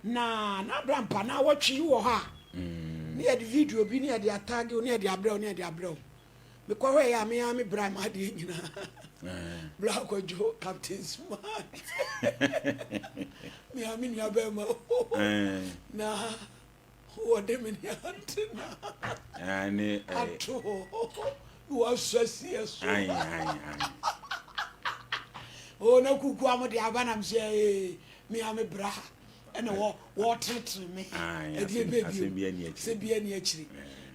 Na na abrampa na awɔtwe yi wɔ hɔ a, ne yɛde video bi ne yɛde atag wo ne yɛde abrɛ wo ne yɛde abrɛ wo. Mekɔhwɛeɛ a, me ara me bra m'adeɛ nyinaa. Bra Kwadwo, Captain Smart. Me ara me nua bɛrima. Na wɔde me ne atena ato hɔ na wɔasɔ aseɛ so. Oh, na kuku a mode aba nam sɛ ee, me ara me bra ɛna wɔ wɔtenetene me. Ɛdeɛ bɛɛ bio sɛ bia ni akyiri.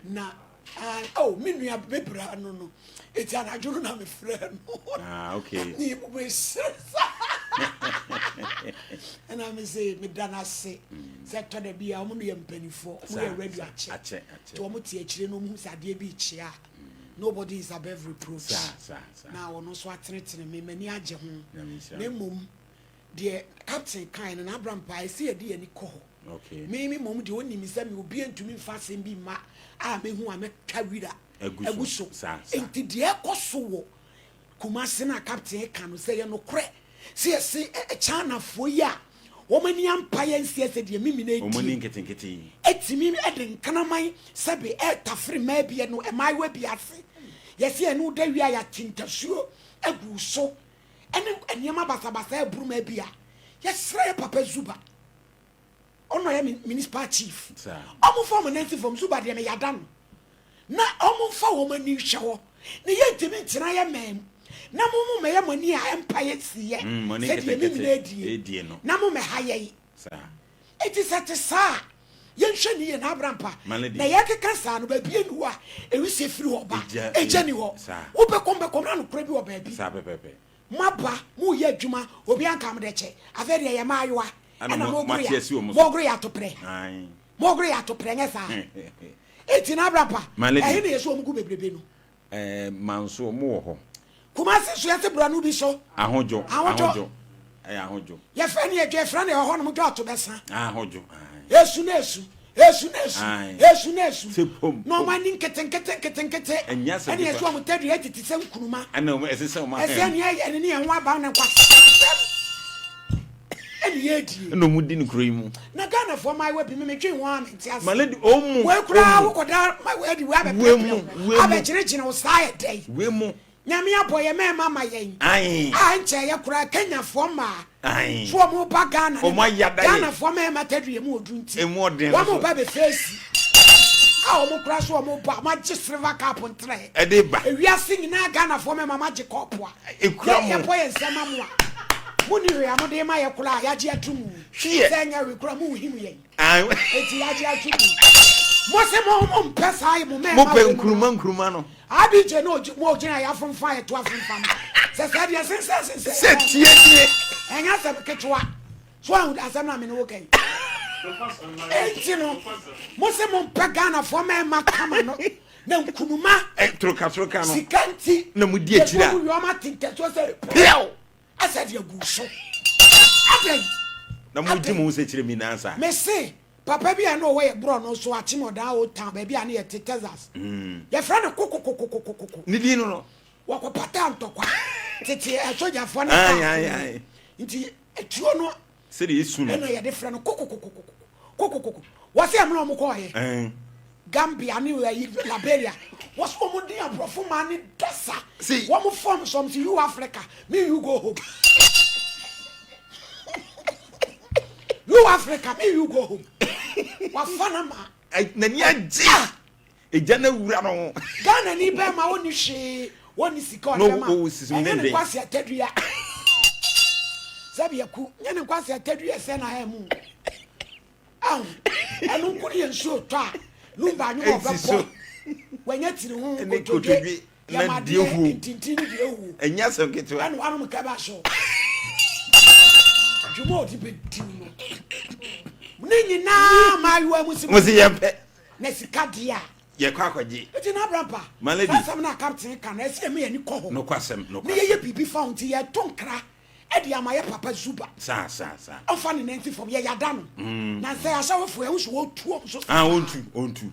Na Ah, oh, me nua me bra no no. Eti anadwo no na me frɛ no. Ah, okay. Ne me sere sa. Ɛna me se me da n'ase. Mm. Sɛ tɔ da bi a wɔn yɛ mpanimfoɔ, wɔn yɛ ready akyɛ. Akyɛ, akyɛ. Nti wɔn te akyire no wɔn hu sɛ adeɛ bi rekyea. Mm. Nobody is above reproach. Sa, sa, sa. Na wɔn nso atenetene me, m'ani agye ho. Na mmom deɛ captain kan no na abra mpae sɛ yɛde yɛn ani kɔ hɔ. Me me mmom deɛ ɔnim me sɛ me obiara ntumi mfa asɛm bi mma a mɛhu a mɛtwa wira agu so. Enti deɛ ɛkɔ so wɔ Kumasi no a captain reka no sɛ ɛyɛ nokorɛ sɛ yɛse Chinafoɔ yi a wɔn ani ampa yɛn nseɛ sɛ deɛ Mimi no redie ɛtumi de nkraman sɛbe ɛretafere mmaa bi ɛno mmaayewa bi ase yɛse yɛne wo da wie a yɛate ntasuo agu wo so ɛne nneɛma basabasa ɛreboro mmaa bi a yɛsrɛ yɛ papa Zuba Ɔno ɔyɛ me municipal chief. Ɔmo nfa ɔmo nan si fam Zuba deɛ me yada no. Na ɔmo nfa wɔn ani nhwɛ hɔ. Na yɛ ntumi ntena yɛ man mu. Na mo mo mɛyɛ mo ani a ɛmpa yɛ si yɛ sɛdeɛ me nyina adie. Na mo mɛha yɛn. Eti sɛ te saa a, yɛnhwɛ ne yie na abrampa. Na yɛkeka saa no baabi ɛni hɔ a ɛwisie firi hɔ ba. Egya ni hɔ. Wobɛkɔm bɛkɔm na nokorɛ bi wɔ baabi. Moaba, moreyɛ adwuma, obiara nka mo dɛ kyɛ. Afei deɛ yɛ mmaayewa ɛna mogoro yɛ, mogoro yɛ atoprɛ. Mogoro yɛ atoprɛ, nyɛ saa? Enti na Abrapa, ɛhe na yɛsi wɔn gu bebrebe no? Ɛɛ, Manso, wɔn wɔ hɔ. Kumasi nso yɛte borɔno bi so. Ahodwo, Ahodwo, ɛyɛ Ahodwo. Yɛfrɛ no yɛdwo, yɛfrɛ no ɛwɔ hɔnom dwo ato bɛsa. Ahodwo, Esu na esu, esu na esu, esu na esu. Na wɔn ani nketenkete nketenkete. Ɛnyɛ asɛm Ɛna ketewa. yɛsi wɔn tadua tete sɛ nkunuma. Ɛna wɔn ɛsɛ sɛ wɔn Ɛsɛ ahɛn. nea ɛyɛ ne yɛn ho aba na nkwasasɛm ɛna yɛredie. Ɛna wɔn di no kuro yi mu. Na Ghanafoɔ mmaayewa bi me medwen ho a mente ase. My lady, wɔn mu, Wei koraa wɔn mu. wokɔda ma wei de wei Wei mu, abɛpɛpɛ wo, wei mu. abɛgyinagyina wo saa ɛdɛn. Wei mu. Nyame abɔ yɛ mɛɛma ama yɛn. Ae. A nkyɛ yɛ koraa Kenya foɔ mmaa. Ae. So wɔn ba Ghana ne Wɔn ayada yɛ. Ghana foɔ mɛɛma tadua mu oduru nti. Emu ɔden no Wɔn so. ba bɛ face. A wɔn koraa so wɔn ba wɔn agye silver cup ntrɛ. Ɛde ba. Ewiase nyinaa Ghana foɔ mɛɛma wɔn agye cup a. Ekura mo. Yɛ yɛbɔ yɛn nsam ma mo a. Mo ni hwee a mo de ma yɛ koraa a yagye ato mu. Hweɛ. Sɛ ɛnyɛ hwee koraa mo nhim yɛn. Ae. Eti yagye ato mu. Mo se mo mo mpɛ saa mo mɛɛma Mo pɛ wei mu no. nkuruma nkuruma no. Abigye na ogye mo ogyina yɛ afomfa yɛ to afomfa no sɛ sɛ deɛ sensɛn sensɛn Sɛ tie nie. Ɛnyɛ asɛm ketewa so ahu asɛm na me ne wo ka yi enti no mo se mo mpɛ Ghanafoɔ mɛɛma kama no na nkunuma Ɛ toroka toroka no. Sika nti Na mo di akyire a. Yɛgu mo wie ɔmo ate ntasuo sɛ Peaw! Asɛ deɛ gu so adɛn. Na mo gye mo ho sɛ kyerɛ mi nansa. Me se Papa bi a na ɔwɔ yɛ borɔno so Akyem Ɔdaa Old Town baabi a na yɛte Texas. Yɛfrɛ no Kokokokokokoko. Ne din no no. Wɔkɔpataa ntɔkwa tete asogyafoɔ ne kaa nti tuo no Sɛdeɛ esu no. Ɛna yɛde frɛ no kokokokokoko kokokoko. Wɔse ɛmena wɔn kɔɔyɛ Gambia ne ayi Liberia wɔse wɔn din aborɔfo maa ne dasa wɔn fɔm sɔm se you Africa me you go home. You Africa, me you go home. Wafa na ma. N'ani agye. Ah! Egya na wura no ho. Ghana ni bɛɛ ma wɔnni hwee, wɔnni sika ɔde ma. Ɛnyɛ ne nkwasi atadua. Sɛbi aku, nyɛ ne nkwasi atadua sɛ na ha mu. Ahu, ɛno nko ne yɛ nsuo tɔ a, lumba anwom ɔbɛbɔ. Wanya tiri ho nkotodwe. Na deɛ huo. Ntintin ne deɛ huo. Ɛnyɛ asɛm ketewa. Ɛna wanom kɛba so. Dwuma a ɔde bɛdi no. Ne nyinaa maayewa mu si. Mo si yɛn pɛ. Na sika deɛ a. Yɛkɔ akɔgye. Eti na abrampa. My lady. Saa asɛm no a captain ka no ɛsɛ yɛma yɛn ani kɔ hɔ. Nokwasɛm, nokwasɛm. Na yɛyɛ biribi fa ho nti yɛto nkra ɛde ama yɛ papa Zuba. Saa, saa, saa. Ɔmfa ne nan nsi fam, yɛ yada no. Na nsɛ ahyɛwofoɔ yɛn nso wɔtu wɔn so saa. Ah, wɔntu, wɔntu.